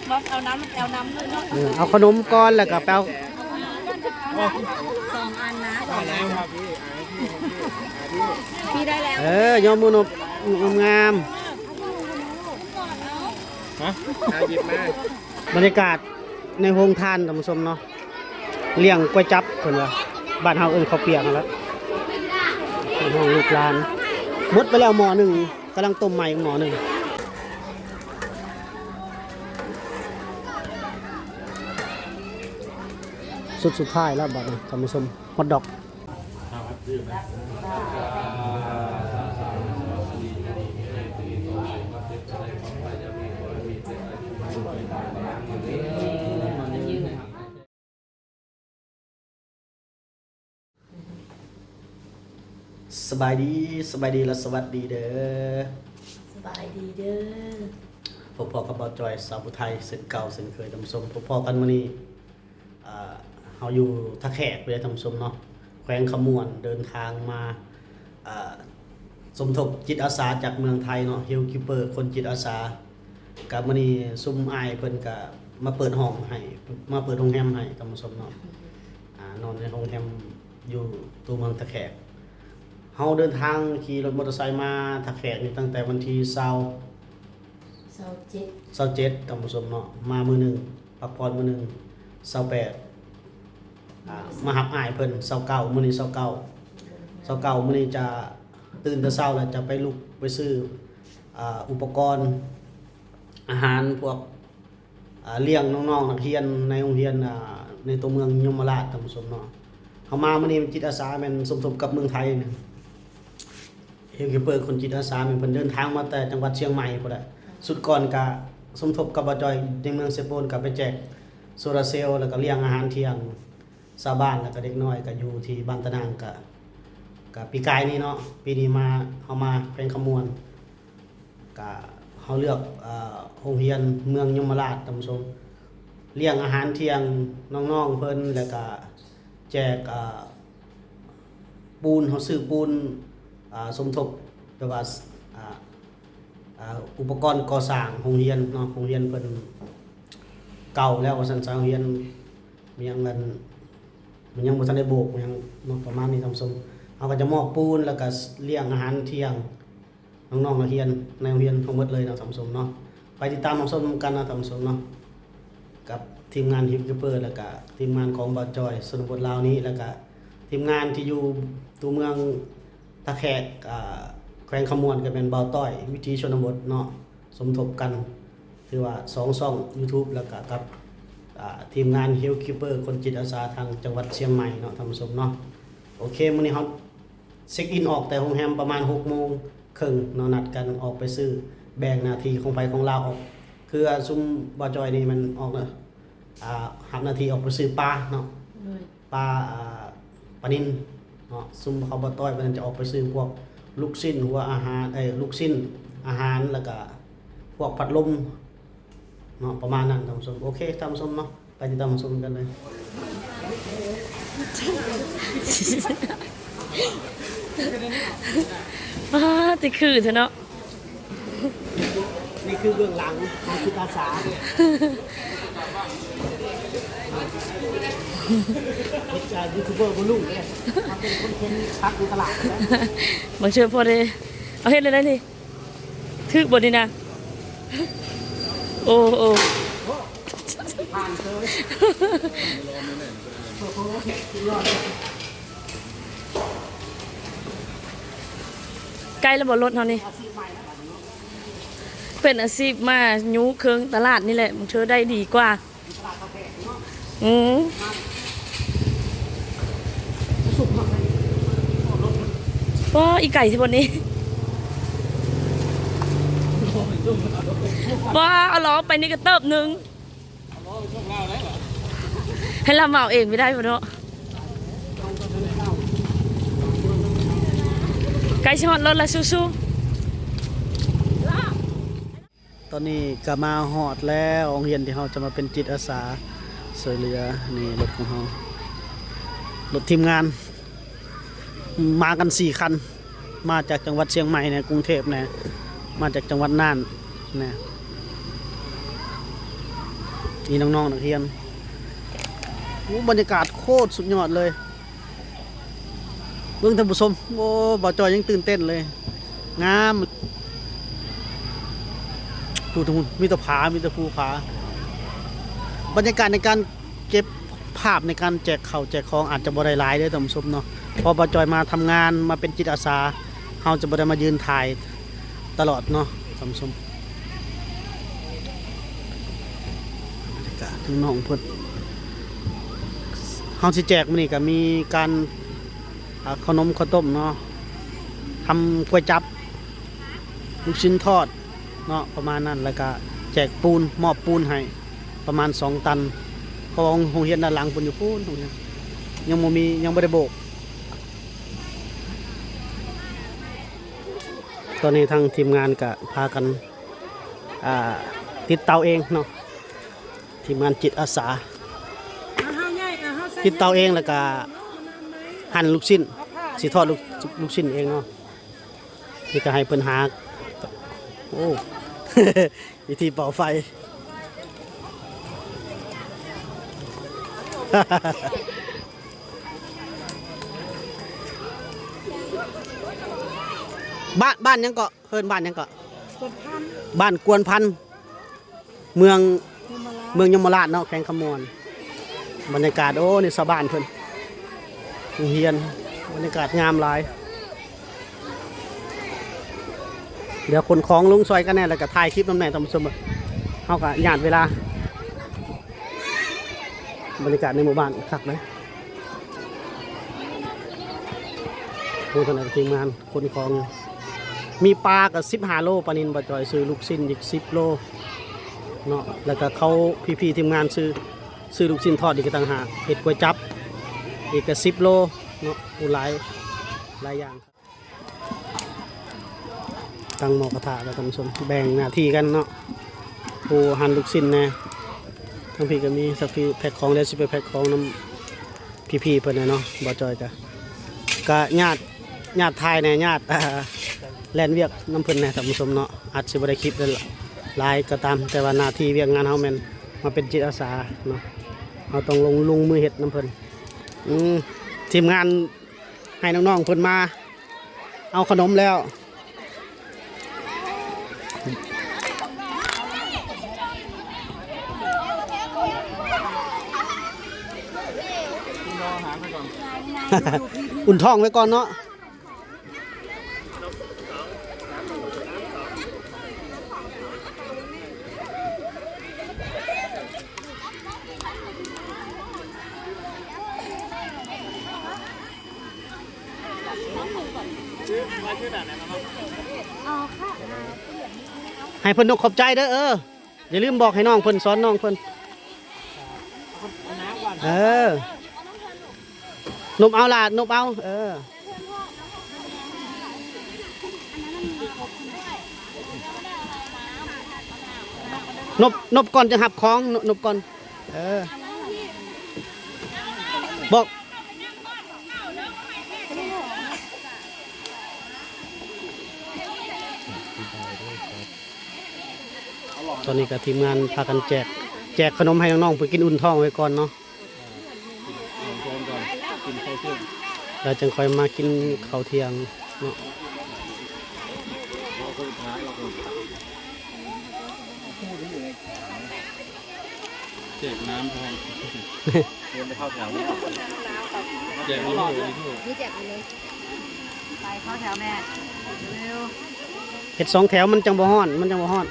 ເອົານ້ຳ ເອົານ້ຳເລີຍເນາະ ເອີ ເອົາຂະໜົມກ່ອນ ແລ້ວກໍໄປເອົາ ສອງອັນນະ ສອງອັນ ພີ່ໄດ້ແລ້ວ ເອີ ຍອມມືນົບງາມໆ ຮະ ເອົາຫຍິບມາ ບັນຍາກາດ ໃນໂຮງທານ ທ່ານຜູ້ຊົມເນາະ ລ້ຽງກວຍຈັບເພິ່ນວ່າ ບ້ານເຮົາເອີ້ນເຂົ້າປຽກຫັ້ນລະ ເປັນຫ້ອງລູກຫຼານ ໝົດໄປແລ້ວໝໍ້ໜຶ່ງ ກຳລັງຕົ້ມໃໝ່ອີກໝໍ້ໜຶ່ງ ຊຸດສຸດທ້າຍແລ້ວບາດນີ້ ທ່ານຜູ້ຊົມ ຮອດດອກ. ສະບາຍດີ ສະບາຍດີ ແລະ ສະຫວັດດີເດີ້. ສະບາຍດີເດີ້. ພົບພໍ້ກັບບ່າວຈ່ອຍ ຊາວຜູ້ໄທ ເຊັ່ນເກົ່າເຊັ່ນເຄີຍ ທ່ານຜູ້ຊົມ. ພົບພໍ້ກັນມື້ນີ້ ເຮົາຢູ່ທ່າແຂກເດ້ ທ່ານຜູ້ຊົມເນາະ ແຂວງຄຳມ່ວນ ເດີນທາງມາ ເອີ ສົມທົບຈິດອາສາຈາກເມືອງໄທເນາະ Hill Keeper ຄົນຈິດອາສາ ກະມື້ນີ້ຊຸມອ້າຍເພິ່ນກະມາເປີດຫ້ອງໃຫ້ ມາເປີດໂຮງແຮມໃຫ້ ທ່ານຜູ້ຊົມເນາະ ອ່າ ນອນໃນໂຮງແຮມຢູ່ຕົວເມືອງທ່າແຂກ. ເຮົາເດີນທາງຂີ່ລົດມໍເຕີໄຊມາທ່າແຂກນີ້ຕັ້ງແຕ່ວັນທີຊາວ ຊາວເຈັດ ຊາວເຈັດ ທ່ານຜູ້ຊົມເນາະ ມາມື້ໜຶ່ງ ພັກຜ່ອນມື້ໜຶ່ງ ຊາວແປດ ອ່າ ມາຮັບອ້າຍເພິ່ນ ຊາວເກົ້າ ມື້ນີ້ ຊາວເກົ້າ ຊາວເກົ້າ ມື້ນີ້ຈະຕື່ນແຕ່ເຊົ້າແລ້ວ ຈະໄປລຸກໄປຊື້ ອ່າ ອຸປະກອນອາຫານ ພວກ ອ່າ ລ້ຽງນ້ອງໆນັກຮຽນໃນໂຮງຮຽນ ອ່າ ໃນຕົວເມືອງຍົມມະລາດ ທ່ານຜູ້ຊົມເນາະ. ເຮົາມາມື້ນີ້ແມ່ນຈິດອາສາ ແມ່ນສົມທົບກັບເມືອງໄທ Hill Keeper ຄົນຈິດອາສາ ແມ່ນເພິ່ນເດີນທາງມາແຕ່ຈັງຫວັດຊຽງໃໝ່ພຸ້ນແຫຼະ. ຊຸດກ່ອນກະສົມທົບກັບບ່າວຈ່ອຍໃນເມືອງເຊໂປນ ກະໄປແຈກໂຊລາເຊວ ແລ້ວກະລ້ຽງອາຫານທ່ຽງຊາວບ້ານ ແລ້ວກະເດັກນ້ອຍ ກະຢູ່ທີ່ບ້ານຕານາງ ກະ ກະປີກາຍນີ້ເນາະ. ປີນີ້ມາ ເຮົາມາແຂວງຄຳມ່ວນ ກະເຮົາເລືອກ ເອີ ໂຮງຮຽນເມືອງຍົມມະລາດ ທ່ານຜູ້ຊົມ ລ້ຽງອາຫານທ່ຽງນ້ອງໆເພິ່ນ ແລ້ວກະແຈກ ເອີ ປູນ ເຮົາຊື້ປູນ ເອີ ສົມທົບ ແບບວ່າ ເອີ ອຸປະກອນກໍ່ສ້າງໂຮງຮຽນເນາະ ໂຮງຮຽນເພິ່ນເກົ່າແລ້ວວ່າຊັ້ນຊະ ໂຮງຮຽນມັນຍັງ ມັນຍັງບໍ່ທັນໄດ້ໂບກ ມັນຍັງເນາະ ປະມານນີ້ ທ່ານຜູ້ຊົມ. ເຮົາກະຈະມອບປູນ ແລ້ວກະລ້ຽງອາຫານທ່ຽງ ນ້ອງໆນັກຮຽນໃນໂຮງຮຽນທັງໝົດເລີຍເນາະ ທ່ານຜູ້ຊົມເນາະ. ໄປຕິດຕາມຮັບຊົມນຳກັນເນາະ ທ່ານຜູ້ຊົມເນາະ ກັບທີມງານ Hill Keeper ແລ້ວກະທີມງານຂອງບ່າວຈ່ອຍຊົນນະບົດລາວນີ້ ແລ້ວກະທີມງານທີ່ຢູ່ຕົວເມືອງທ່າແຂກ ອາ ແຂວງຄຳມ່ວນ ກະແມ່ນບ່າວຕ້ອຍ ວິຖີຊົນນະບົດເນາະ ສົມທົບກັນ ຖືວ່າສອງຊ່ອງ YouTube ແລ້ວກະກັບ ອາ ທີມງານ Hill Keeper ຄົນຈິດອາສາທາງຈັງຫວັດຊຽງໃໝ່ເນາະ ທ່ານຜູ້ຊົມເນາະ. ໂອເຄ ມື້ນີ້ເຮົາ ເຊັກອິນອອກແຕ່ໂຮງແຮມປະມານຫົກໂມງເຄິ່ງເນາະ ນັດກັນອອກໄປຊື້ ແບ່ງໜ້າທີ່ຂອງໃຜຂອງລາວອອກ ຄືວ່າຊຸມບ່າວຈ່ອຍນີ້ມັນອອກ ອາ ຮັບໜ້າທີ່ອອກໄປຊື້ປາເນາະ ໂດຍ ປາ ອາ ປານິນເນາະ. ຊຸມເຂົາບ່າວຕ້ອຍເພິ່ນຈະອອກໄປຊື້ພວກລູກຊິ້ນ ຫົວອາຫານ ເອີ ລູກຊິ້ນ ອາຫານ ແລ້ວກະພວກພັດລົມ ເນາະ ປະມານນັ້ນທ່ານຜູ້ຊົມ. ໂອເຄ ທ່ານຜູ້ຊົມເນາະ ໄປຕິດຕາມຮັບຊົມກັນເລີຍ. ປ້າ ຕິຄືແທ້ເນາະ. ນີ້ຄືເບື້ອງຫຼັງຂອງຈິດອາສາ ເຮັດການຢູທູບເບີບໍ່ຮູ້ເດ້ ມາເປັນຄົນເຫັນຜັກຢູ່ຕະຫຼາດ. ບາງເທື່ອພໍໄດ້ ເອົາເຮັດແນວໃດນີ້? ຖືກບໍ່ນີ້ນະ? ໂອ້ ໂອ້ ຜ່ານເລີຍ. ໂອ້ໂຫ ສຸດຍອດ. ໃກ້ແລ້ວບໍ່ລົດເຮົານີ້? ເປັນອາຊີບໃໝ່ ມາຍູ້ເຄື່ອງຕະຫຼາດນີ້ແຫຼະ ບາງເທື່ອໄດ້ດີກວ່າ. ອືມ ວ້າ ອີ່ໄກ່ຊິບໍ່ນີ້ ວ້າ ເອົາລໍ້ໄປນີ້ກະເຕີບໜຶ່ງ ໃຫ້ລາວເໝົາເອງບໍ່ໄດ້ບໍ່ເນາະ ໃກ້ຊິຮອດລົດລະ ສູ້ໆ. ຕອນນີ້ກະມາຮອດແລ້ວ ໂຮງຮຽນທີ່ເຮົາຈະມາເປັນຈິດອາສາຊ່ວຍເຫຼືອ. ນີ້ລົດຂອງເຮົາ ລົດທີມງານ ມາກັນສີ່ຄັນ ມາຈາກຈັງຫວັດຊຽງໃໝ່ແດ່ ກຸງເທບແດ່ ມາຈາກຈັງຫວັດນ່ານແດ່. ນີ້ນ້ອງໆນັກຮຽນ. ໂອ້ ບັນຍາກາດໂຄດສຸດຍອດເລີຍ. ເບິ່ງທ່ານຜູ້ຊົມ, ໂອ້ ບ່າວຈອຍຍັງຕື່ນເຕັ້ນເລີຍ. ງາມ. ພູທາງພຸ້ນ ມີແຕ່ຜາ ມີແຕ່ພູຜາ. ບັນຍາກາດໃນການເກັບພາບ ໃນການແຈກເຂົ້າແຈກຂອງອາດຈະບໍ່ໄດ້ຫຼາຍເດີ້ທ່ານຜູ້ຊົມເນາະ, ເພາະບ່າວຈອຍມາທຳງານ ມາເປັນຈິດອາສາ, ເຮົາຈະບໍ່ໄດ້ມາຢືນຖ່າຍຕະຫຼອດເນາະທ່ານຜູ້ຊົມ. ກະນ້ອງເພິ່ນ ເຮົາຊິແຈກມື້ນີ້ກະມີການ ອ່າ ເຂົ້າໜົມເຂົ້າຕົ້ມເນາະ, ທຳກ໋ວຍຈັບ ລູກຊິ້ນທອດເນາະ ປະມານນັ້ນ, ແລ້ວກະແຈກປູນ ມອບປູນໃຫ້ປະມານສອງຕັນ, ເພາະວ່າໂຮງຮຽນດ້ານຫຼັງເພິ່ນຢູ່ພຸ້ນ ໂຮງຮຽນຍັງບໍ່ມີ ຍັງບໍ່ໄດ້ໂບກ. ຕອນນີ້ທາງທີມງານກະພາກັນ ອ່າ ຕິດເຕົາເອງເນາະ, ທີມງານຈິດອາສາ ຕິດເຕົາເອງ ແລ້ວກະ ເອົາ ມາ ມາ ມາ ຫັ້ນລູກຊິ້ນ ຊິທອດລູກ ລູກຊິ້ນເອງເນາະ. ນີ້ກະໃຫ້ເພິ່ນຫາ ໂອ້ ວິທີເປົ່າໄຟ. ບ້ານ ບ້ານຫຍັງເກາະ? ເອີ້ນບ້ານຫຍັງເກາະ? ກວນພັນ ບ້ານກວນພັນ ເມືອງ ເມືອງຍົມມະລາດເນາະ ແຂວງຄຳມ່ວນ. ບັນຍາກາດ ໂອ້ ນີ້ຊາວບ້ານເພິ່ນ ໂຮງຮຽນ ບັນຍາກາດງາມຫຼາຍ. ດຽວຂົນຂອງລົງຊ່ອຍກັນແດ່ ແລ້ວກະຖ່າຍຄລິບນຳແດ່ທ່ານຜູ້ຊົມ, ເຮົາກະຍາດເວລາ. ບັນຍາກາດໃນໝູ່ບ້ານຄັກເລີຍ. ໂອ້ ທາງນັ້ນທີມງານຂົນຂອງ, ມີປາກະສິບຫ້າໂລ, ປານິນ ບ່າວຈອຍຊື້ລູກຊິ້ນອີກສິບໂລເນາະ, ແລ້ວກະເຂົາ ພີ່ໆທີມງານຊື້ ຊື້ລູກຊິ້ນທອດອີກກະຕ່າງຫາກ, ເຮັດກ໋ວຍຈັບອີກກະສິບໂລເນາະ. ໂອ້ ຫຼາຍ ຫຼາຍຢ່າງ. ຕັ້ງໝໍ້ກະທະແລ້ວທ່ານຜູ້ຊົມ, ແບ່ງໜ້າທີ່ກັນເນາະ, ຜູ້ຫັ່ນລູກຊິ້ນແດ່, ທາງພີ້ກະມີ ສັກພີ້ແພັກຂອງ ແລ້ວຊິໄປແພັກຂອງນຳ ພີ່ໆເພິ່ນແຫຼະເນາະ. ບ່າວຈອຍກະ ກະຍາດ ຍາດຖ່າຍແດ່ ຍາດ ແລ່ນວຽກນຳເພິ່ນແດ່ທ່ານຜູ້ຊົມເນາະ, ອາດຊິບໍ່ໄດ້ຄລິບຫຼາຍກະຕາມ, ແຕ່ວ່າໜ້າທີ່ວຽກງານເຮົາແມ່ນມາເປັນຈິດອາສາເນາະ, ເຮົາຕ້ອງລົງ ລົງມືເຮັດນຳເພິ່ນ. ອືມ ທີມງານ ໃຫ້ນ້ອງໆເພິ່ນມາເອົາຂະໜົມແລ້ວ. ອຸ່ນທ້ອງໄວ້ກ່ອນເນາະ. ໃຫ້ເພິ່ນນົບຂອບໃຈເດີ້. ເອີ ຢ່າລືມບອກໃຫ້ນ້ອງເພິ່ນ ສອນນ້ອງເພິ່ນ. ເອີ ນົບເອົາຫຼ້າ ນົບເອົາ. ເອີ ນົບ ນົບກ່ອນຈຶ່ງຮັບຂອງ, ນົບກ່ອນ. ເອີ ບອກ. ຕອນນີ້ກະທີມງານພາກັນແຈກ ແຈກຂະໜົມໃຫ້ນ້ອງໆ ເພື່ອກິນອຸ່ນທ້ອງໄວ້ກ່ອນເນາະ. ແລ້ວຈັ່ງຄ່ອຍມາກິນເຂົ້າທ່ຽງເນາະ. ແຈກນ້ຳພ້ອມ ແຈກ ມີແຈກໄປເລີຍ ໄປເຂົ້າແຖວແມ່ ເລັວ ເຮັດສອງແຖວ ມັນຈັ່ງບໍ່ຮ້ອນ ມັນຈັ່ງບໍ່ຮ້ອນ.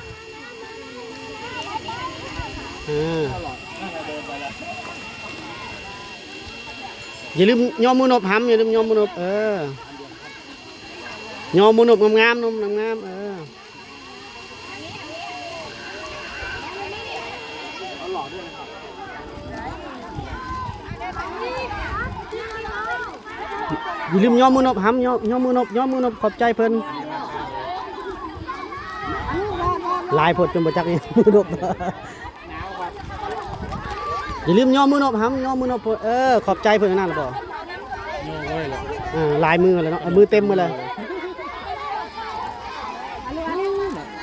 ເອີ ຢ່າລືມຍໍມືນົບຫຳ ຢ່າລືມຍໍມືນົບ. ເອີ ຍໍມືນົບງາມໆ ນົບງາມໆ. ເອີ ຢ່າລືມຍໍມືນົບຫຳ ຍໍ ຍໍມືນົບ ຍໍມືນົບ ຂອບໃຈເພິ່ນ. ຫຼາຍໂພດຈົນບໍ່ຈັກ ມືນົບ. ຢ່າລືມຍໍມືນົບຫຳ ຍໍມືນົບ. ເອີ ຂອບໃຈເພິ່ນນັ້ນລະບໍ່? ເອີ ຫຼາຍມືແລ້ວເນາະ ເອົາມືເຕັມໝົດເລີຍ.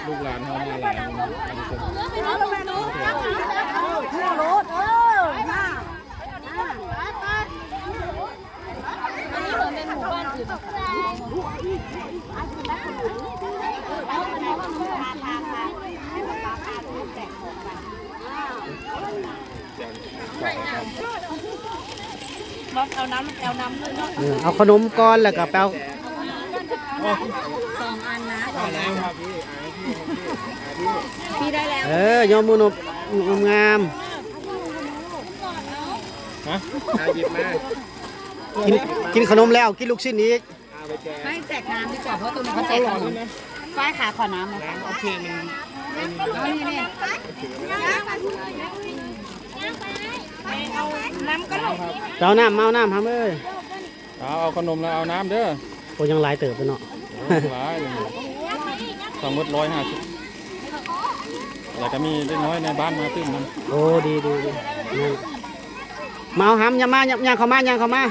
ລູກຫຼານເຮົາມາຫຼາຍ ທ່ານຜູ້ຊົມ. ເອົານ້ຳ ເອົານ້ຳເລີຍເນາະ ເອີ ເອົາຂະໜົມກ່ອນ ແລ້ວກໍໄປເອົາ ສອງອັນນະ ສອງອັນ ພີ່ໄດ້ແລ້ວ ເອີ ຍອມມືນົບງາມໆ ຮະ ເອົາ ຫຍິບມາ ກິນ ກິນຂະໜົມແລ້ວ ກິນລູກຊິ້ນອີກ. ໃຫ້ແຈກນ້ຳດີກວ່າ ເພາະວ່າໂຕນີ້ເຂົາແຈກຂະໜົມ. ຝ້າຍຂາ ຂໍນ້ຳ ນ້ຳ ໂອເຄ ມັນ ເອົານີ້ ເອົານ້ຳກໍໄດ້ ເອົານ້ຳ ເອົານ້ຳ ຫຳເອີຍ ເອົາ ເອົາຂະໜົມແລ້ວເອົານ້ຳເດີ. ໂອ້ ຍັງຫຼາຍເຕີບເນາະ ໂອ້ ຫຼາຍ ທັງໝົດຮ້ອຍຫ້າສິບ ແລ້ວກໍມີເດັກນ້ອຍໃນບ້ານມາຕື່ມນຳ. ໂອ້ ດີ ດີ ດີ ນັ້ນ ມາເອົາຫຳ ຍ່າງມາ ຍ່າງ ຍ່າງເຂົ້າມາ ຍ່າງເຂົ້າມາ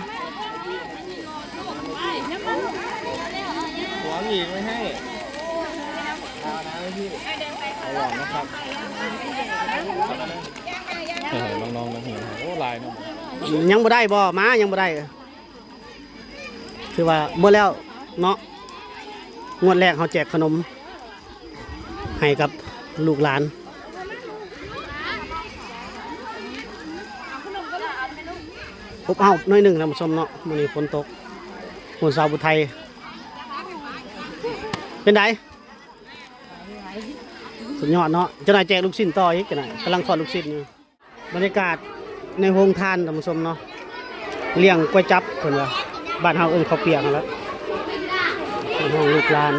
ຫົວໜີໄວ້ໃຫ້ ເອົານ້ຳໃຫ້ພີ່ ເອົາຫຼອນນະຄັບ ເອີ ນ້ອງໆ ນ້ອງໆ ໂອ້ ຫຼາຍເນາະ ຍັງບໍ່ໄດ້ບໍ່ ມາ ຍັງບໍ່ໄດ້. ຖືວ່າໝົດແລ້ວເນາະ ງວດແລກເຮົາແຈກຂະໜົມໃຫ້ກັບລູກຫຼານ ອົບອ້າວໜ້ອຍໜຶ່ງທ່ານຜູ້ຊົມເນາະ ມື້ນີ້ຝົນຕົກ ໂຮນຊາວຜູ້ໄທ ເປັນໃດ ສຸດຍອດເນາະ ເຈົ້ານາຍແຈກລູກຊິ້ນຕໍ່ອີກ ເຈົ້ານາຍກຳລັງທອດລູກຊິ້ນຢູ່. ບັນຍາກາດໃນໂຮງທານທ່ານຜູ້ຊົມເນາະ ລ້ຽງກ້ວຍຈັບເພິ່ນວ່າ ບ້ານເຮົາເອີ້ນເຂົ້າປຽກຫັ້ນລະ ເປັນຫ້ອງລູກຫຼານ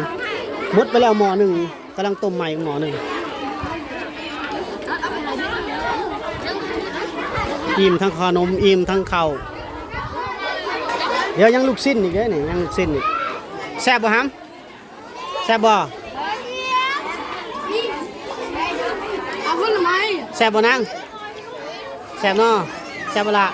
ໝົດໄປແລ້ວໝໍ້ໜຶ່ງ ກຳລັງຕົ້ມໃໝ່ອີກໝໍ້ໜຶ່ງ ອີ່ມທັງຂະໜົມ ອີ່ມທັງເຂົ້າ ດຽວຍັງລູກຊິ້ນອີກເດ້ນີ້ ຍັງລູກຊິ້ນອີກ ແຊບບໍ່ຫຳ? ແຊບບໍ່? ເອົາເພິ່ນທຳໄມ? ແຊບບໍ່ນາງ? ແຊບເນາະ ແຊບບໍ່ລະ?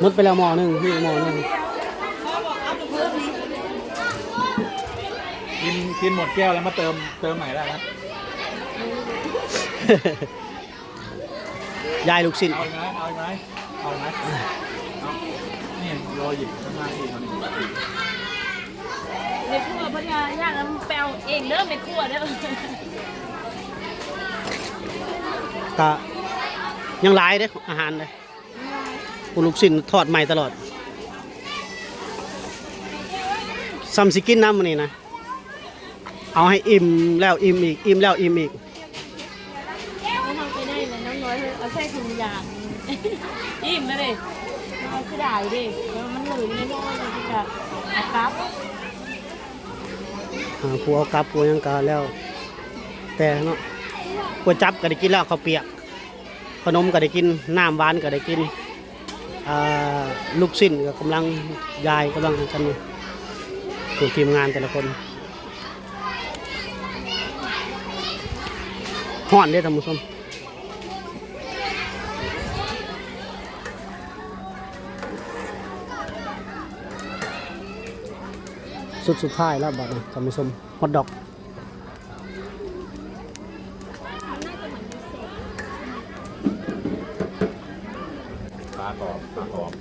ໝົດໄປແລ້ວໝໍ້ໜຶ່ງ ມີໝໍ້ໜຶ່ງ ກິນ ກິນໝົດແກ້ວແລ້ວມາເຕີມ ເຕີມໃໝ່ໄດ້ນະ. ຢາຍລູກຊິ້ນ ເອົາອີກໄໝ? ເອົາອີກໄໝ? ເອົາອີກໄໝ? ເອົາ ນີ້ລໍຫຍິບຂ້າງໜ້າທີ່ເຮົານີ້ ແມ່ຄົວເພິ່ນວ່າຢາກນຳແປວເອງເດີ ແມ່ຄົວເດີ ກະຍັງຫຼາຍເດ້ ອາຫານເດ້ ໂອ້ ລູກຊິ້ນທອດໃໝ່ຕະຫຼອດ ສ່ຳຊິກິນນຳມື້ນີ້ນະ. ເອົາໃຫ້ອີ່ມແລ້ວອີ່ມອີກ ອີ່ມແລ້ວອີ່ມອີກ ເຮົາໄປໄດ້ແລ້ວນ້ອງນ້ອຍ ເອີ ເອົາໃສ່ຖົງຢາງ ອີ່ມແລ້ວເດ້ ເອົາເສຍດາຍເດ້ ເອີ ມັນເຫຼືອນ້ອຍໆ ແລ້ວກໍເອົາກັບ ອ່າ ຜູ້ເອົາກັບຜູ້ຫຍັງກໍແລ້ວແຕ່ເນາະ ກວຍຈັບກໍໄດ້ກິນແລ້ວ ເຂົ້າປຽກ ຂະໜົມກໍໄດ້ກິນ ນ້ຳຫວານກໍໄດ້ກິນ ອ່າ ລູກຊິ້ນກໍກຳລັງ ຢາຍກຳລັງກັນຢູ່ ຜູ້ທີມງານແຕ່ລະຄົນ ຮ້ອນເດ້ທ່ານຜູ້ຊົມ ຊຸດສຸດທ້າຍແລ້ວບັດນີ້ທ່ານຜູ້ຊົມ ຮອດດອກ. ປາກອບ ປາກອບ.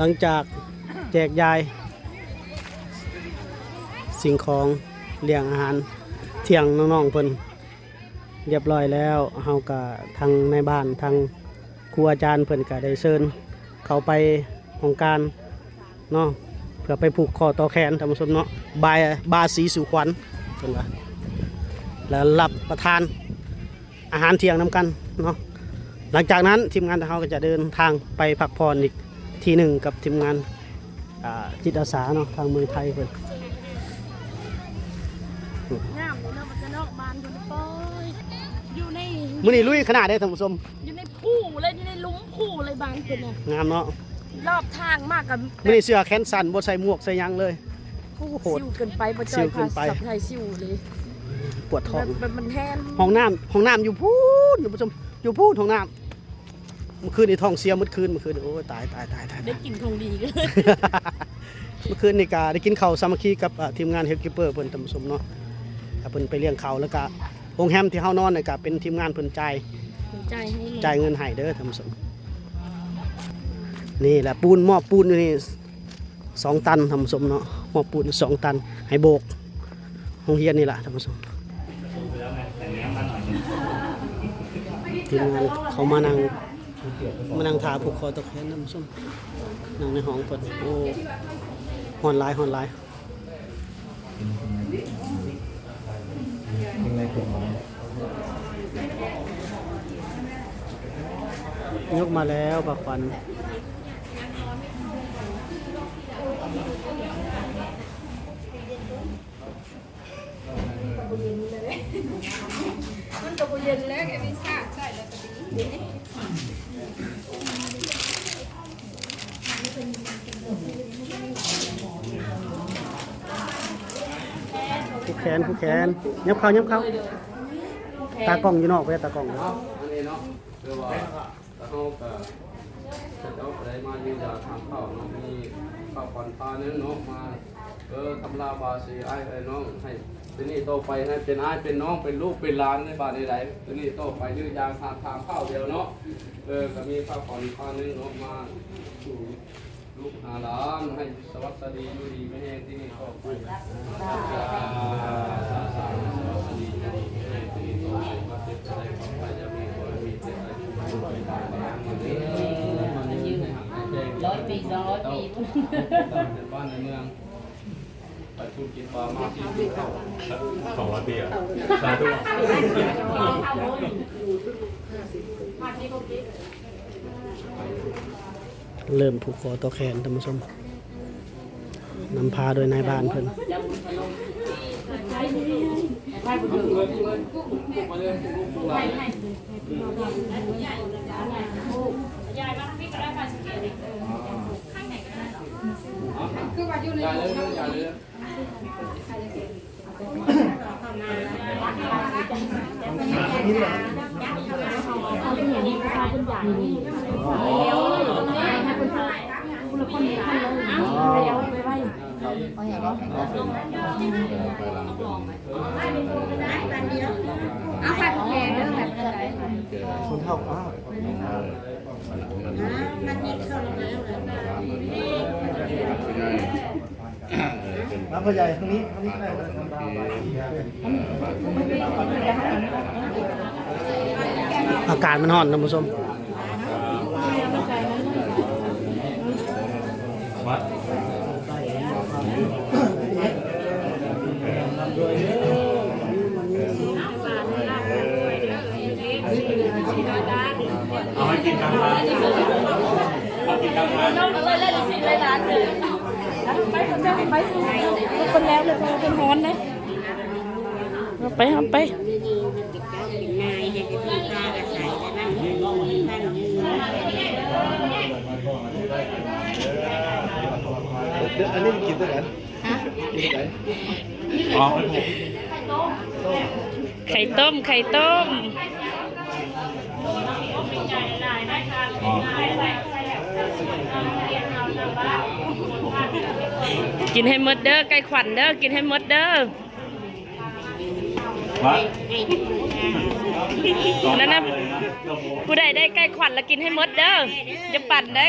ຫຼັງຈາກແຈກຢາຍສິ່ງຂອງລ້ຽງອາຫານທ່ຽງນ້ອງໆເພິ່ນ ຮຽບຮ້ອຍແລ້ວ ເຮົາກະ ທັງນາຍບ້ານ ທັງຄູອາຈານເພິ່ນກະໄດ້ເຊີນເຂົ້າໄປຫ້ອງການເນາະ ເພື່ອໄປຜູກຂໍ້ຕໍ່ແຂນທ່ານຜູ້ຊົມເນາະ ບາຍ ບາສີສູ່ຂວັນເພິ່ນວ່າ ແລ້ວຮັບປະທານອາຫານທ່ຽງນຳກັນເນາະ. ຫຼັງຈາກນັ້ນທີມງານຂອງເຮົາກະຈະເດີນທາງໄປພັກຜ່ອນອີກທີໜຶ່ງກັບທີມງານ ອ່າ ຈິດອາສາເນາະ ທາງເມືອງໄທເພິ່ນ ງາມເນາະ ມັນຈະນອກບ້ານເພິ່ນ ໂອ້ຍ ຢູ່ໃນ ມື້ນີ້ລຸຍຂະໜາດເດ້ທ່ານຜູ້ຊົມ ຢູ່ໃນພູເລີຍ ຢູ່ໃນຫຼຸມພູເລີຍ ບ້ານເພິ່ນນະ ງາມເນາະ ລອບທາງມາກະ ມື້ນີ້ເສື້ອແຂນສັ້ນ ບໍ່ໃສ່ໝວກໃສ່ຫຍັງເລີຍ ໂອ້ໂຫ ຊິວເກີນໄປ ບໍ່ຈ່ອຍ ຊິວເກີນໄປ ພາສັບໄທຊິວເລີຍ ປວດທ້ອງ ມັນ ມັນແຮງ ຫ້ອງນ້ຳ ຫ້ອງນ້ຳຢູ່ພຸ້ນທ່ານຜູ້ຊົມ ຢູ່ພຸ້ນຫ້ອງນ້ຳ. ມື້ຄືນນີ້ທ້ອງເສຍໝົດຄືນ ມື້ຄືນນີ້ ໂອ້ຍ ຕາຍ ຕາຍ ຕາຍ ຕາຍ ໄດ້ກິນຂອງດີ ມື້ຄືນນີ້ກະໄດ້ກິນເຂົ້າສາມັກຄີກັບ ເອີ ທີມງານເຮລກິບເປີເພິ່ນ ທ່ານຜູ້ຊົມເນາະ ເພິ່ນໄປລ້ຽງເຂົ້າ ແລ້ວກະໂຮງແຮມທີ່ເຮົານອນນີ້ກະເປັນທີມງານເພິ່ນຈ່າຍ ຈ່າຍໃຫ້ແມ່ ຈ່າຍເງິນໃຫ້ເດີທ່ານຜູ້ຊົມ. ນີ້ແຫຼະ ປູນ ມອບປູນຢູ່ນີ້ສອງຕັນທ່ານຜູ້ຊົມເນາະ, ມອບປູນສອງຕັນ ໃຫ້ໂບກໂຮງຮຽນນີ້ລະທ່ານຜູ້ຊົມ. ທີມງານເຂົາມານັ່ງ ມານັ່ງຖ້າຜູກຄໍຕໍ່ແຂນທ່ານຜູ້ຊົມ, ນັ່ງໃນຫ້ອງເພິ່ນ. ໂອ້ ຮ້ອນຫຼາຍ ຮ້ອນຫຼາຍ. ຍົກມາແລ້ວ ພາຂວັນ. ມັນກໍບໍ່ເຢັນແລ້ວ ແກມີສາດໃສ່ແລ້ວກໍດີ. ຜູກແຂນ ຜູກແຂນ ຍັບເຂົ້າ ຍັບເຂົ້າ. ຕາກ້ອງຢູ່ນອກເດ້ ຕາກ້ອງ. ເນາະ ອັນນີ້ເນາະ ຄືວ່າ ແລ້ວເຮົາກະ ເຂົາເຈົ້າກະໄດ້ມາຢູ່ຢາຖາມຂ່າວເນາະ, ມີຂ່າວຂວັນພາໜຶ່ງເນາະ ມາ ເອີ ຄຳລາບາສີອ້າຍເອີຍນ້ອງ ໃຫ້ ແຕ່ນີ້ຕໍ່ໄປໃຫ້ເປັນອ້າຍເປັນນ້ອງ ເປັນລູກເປັນຫຼານໃນບາດໃດໆ ແຕ່ນີ້ຕໍ່ໄປຢູ່ຢາຖາມ ຖາມຂ່າວດຽວເນາະ. ເອີ ກະມີຂ່າວຂວັນພາໜຶ່ງເນາະ ມາສູ່ລູກຫາຫຼານ ໃຫ້ສະຫວັດສະດີ ຢູ່ດີມີແຮງ ທີ່ນີ້ກໍ ຮ້ອຍປີ ສອງຮ້ອຍປີພຸ້ນ ໄປພຸ້ນກິນປາ ມາທີ່ກິນເຂົ້າ ສອງຮ້ອຍປີ ອ່ະ ສາທຸ. ເລີ່ມຜູກຄໍຕໍ່ແຂນ ທ່ານຜູ້ຊົມ, ນຳພາໂດຍນາຍບ້ານເພິ່ນ. ຄືວ່າຢູ່ໃນ ຄົນເຖົ້າ ອ້າວ ມາຜູ້ໃຫຍ່ ທາງນີ້ ທາງນີ້ກໍໄດ້. ອາກາດມັນຮ້ອນ ທ່ານຜູ້ຊົມ. ເອົາໃຫ້ກິນກາງວັນ ເອົາກິນກາງວັນ. ໄປ ເຂົາເຈົ້າໄປ ເພິ່ນແລ້ວເລີຍ ເພິ່ນຮ້ອນເດ້. ເອົາໄປ ເອົາໄປ. ອັນນີ້ມັນກິນຕົວໃດ? ຮະ? ກິນຕົວໃດ? ອໍ ໄຂ່ຕົ້ມ ໄຂ່ຕົ້ມ. ກິນໃຫ້ໝົດເດີ ໄກ່ຂວັນເດີ ກິນໃຫ້ໝົດເດີ. ນັ້ນນະ ຜູ້ໃດໄດ້ໄກ່ຂວັນລະກິນໃຫ້ໝົດເດີ ຢ່າປັ່ນເດ້.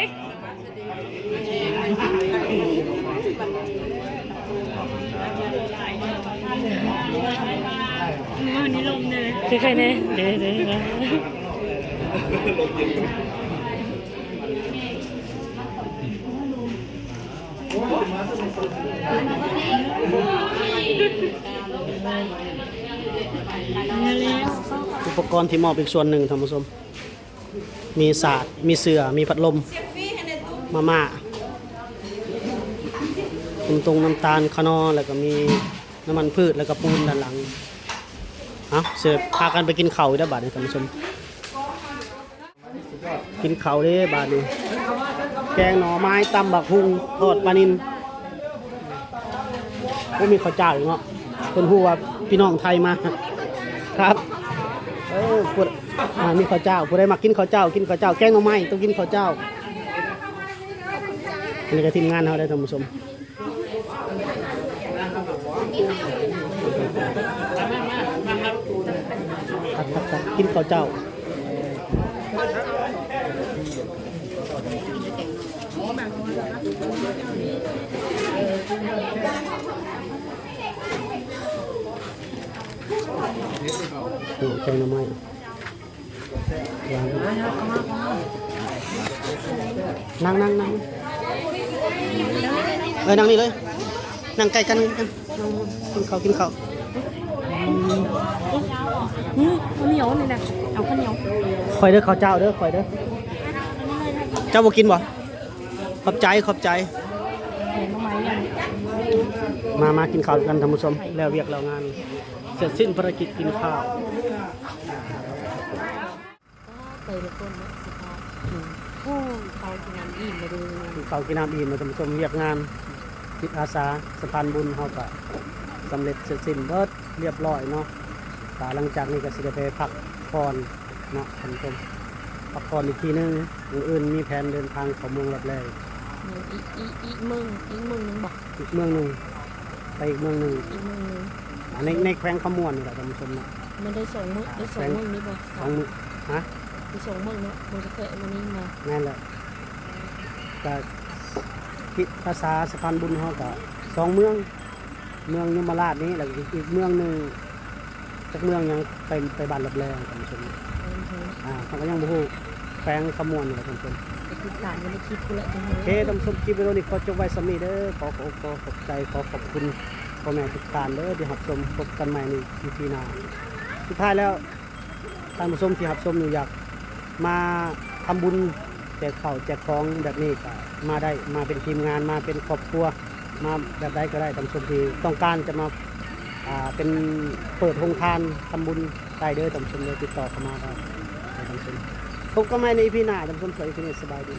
ຄືໃຄແນ່ ເດ້ ເດ້. ອຸປະກອນທີ່ມອບອີກສ່ວນໜຶ່ງ ທ່ານຜູ້ຊົມ. ມີສາດ ມີເສື່ອ ມີພັດລົມ ມາມ່າ ນ້ຳຕົງນ້ຳຕານ ຂະໜໍ່ ແລ້ວກໍມີນ້ຳມັນພືດ ແລ້ວກໍປູນດ້ານຫຼັງ. ເອົາ ເຊີບ ພາກັນໄປກິນເຂົ້າອີກແລ້ວບາດນີ້ທ່ານຜູ້ຊົມ. ກິນເຂົ້າເດ້ບາດນີ້ ແກງໜໍ່ໄມ້ ຕຳບັກຫຸ່ງ ທອດປານິນ. ໂອ້ ມີເຂົ້າເຈົ້າອີກເນາະ ເພິ່ນຮູ້ວ່າພີ່ນ້ອງໄທມາ ຄັບ. ເອີ ຜູ້ ອ່າ ມີເຂົ້າເຈົ້າ ຜູ້ໃດມັກກິນເຂົ້າເຈົ້າ ກິນເຂົ້າເຈົ້າ ແກງໜໍ່ໄມ້ຕ້ອງກິນເຂົ້າເຈົ້າ. ອັນນີ້ກໍທີມງານເຮົາເດ້ທ່ານຜູ້ຊົມ ຕັກໆໆ ກິນເຂົ້າເຈົ້າ. ນີ້ແກງໜໍ່ໄມ້ ນັ່ງ ນັ່ງ ນັ່ງ ເອີ ນັ່ງນີ້ເລີຍ ນັ່ງໃກ້ກັນ ໃກ້ກັນ ນັ່ງ ນັ່ງ ກິນເຂົ້າ ກິນເຂົ້າ ອືມ ອືມ ເຂົ້າໜຽວນີ້ນະ ເອົາເຂົ້າໜຽວ ຂ້ອຍເດີ ເຂົ້າເຈົ້າເດີ ຂ້ອຍເດີ ເຈົ້າບໍ່ກິນບໍ່? ຂອບໃຈ ຂອບໃຈ ແກງໜໍ່ໄມ້ ມາ ມາກິນເຂົ້ານຳກັນທ່ານຜູ້ຊົມ ແລ້ວວຽກແລ້ວງານ ເສັດສິ້ນພາລະກິດກິນເຂົ້າ. ແຕ່ລະຄົນເນາະ ສະພາບ ໂອ້ ເຂົ້າກິນນ້ຳອີ່ມແລ້ວເດີ ກິນເຂົ້າກິນນ້ຳອີ່ມແລ້ວທ່ານຜູ້ຊົມ ວຽກງານຈິດອາສາສະພານບຸນເຮົາກະສຳເລັດເສັດສິ້ນເບິດລຽບລ້ອຍເນາະ ກະຫຼັງຈາກນີ້ກະຊິໄດ້ໄປພັກຜ່ອນເນາະທ່ານຜູ້ຊົມ ພັກຜ່ອນອີກທີໜຶ່ງ ມື້ອື່ນມີແຜນເດີນທາງເຂົ້າເມືອງລັບແລ ອີກ ອີກ ອີກເມືອງ ອີກເມືອງໜຶ່ງບໍ? ອີກເມືອງໜຶ່ງ ໄປອີກເມືອງໜຶ່ງ ອີກເມືອງໜຶ່ງ ອາ ໃນ ໃນແຂວງຄຳມ່ວນນີ້ແຫຼະທ່ານຜູ້ຊົມເນາະ ແມ່ນໄດ້ສອງມື້ ອ່າ ໄດ້ສອງມື້ນີ້ບໍ? ສອງມື້ ຮະ? ໄດ້ສອງມື້ເນາະ ບໍ່ໄດ້ແຄະມື້ນີ້ມາ ແມ່ນແຫຼະ ກະ ກິດອາສາສະພານບຸນເຮົາກະສອງເມືອງ ເມືອງຍົມມະລາດນີ້ ແລ້ວອີກ ອີກເມືອງໜຶ່ງ ຈັກເມືອງຫຍັງ ໄປ ໄປບ້ານລັບແລທ່ານຜູ້ຊົມ ອືຮຶ ອ່າ ເຮົາກະຍັງບໍ່ຮູ້ ແຂວງຄຳມ່ວນນີ້ແຫຼະທ່ານຜູ້ຊົມ ໄປຕິດຕາມຢູ່ໃນຄລິບພຸ້ນແຫຼະ ໂອເຄ ທ່ານຜູ້ຊົມ ຄລິບວິດີໂອນີ້ຂໍຈົບໄວ້ສ່ຳນີ້ເດີ ຂໍຂອບອົກຂໍຂອບໃຈ ຂໍຂອບຄຸນພໍ່ແມ່ທຸກທ່ານເດີທີ່ຮັບຊົມ ພົບກັນໃໝ່ໃນອີພີໜ້າ ສຸດທ້າຍແລ້ວ ທ່ານຜູ້ຊົມທີ່ຮັບຊົມຢູ່ ຢາກມາທຳບຸນແຈກເຂົ້າແຈກຂອງແບບນີ້ກະມາໄດ້ ມາເປັນທີມງານ ມາເປັນຄອບຄົວ ມາແບບໃດກະໄດ້ ທ່ານຜູ້ຊົມທີ່ຕ້ອງການຈະມາ ອ່າ ເປັນ ເປີດໂຮງທານທຳບຸນໄດ້ເດີທ່ານຜູ້ຊົມເດີ ຕິດຕໍ່ເຂົ້າມາໄດ້ທ່ານຜູ້ຊົມ ພົບກັນໃໝ່ໃນອີພີໜ້າທ່ານຜູ້ຊົມ ສຳລັບອີພີນີ້ສະບາຍດີ.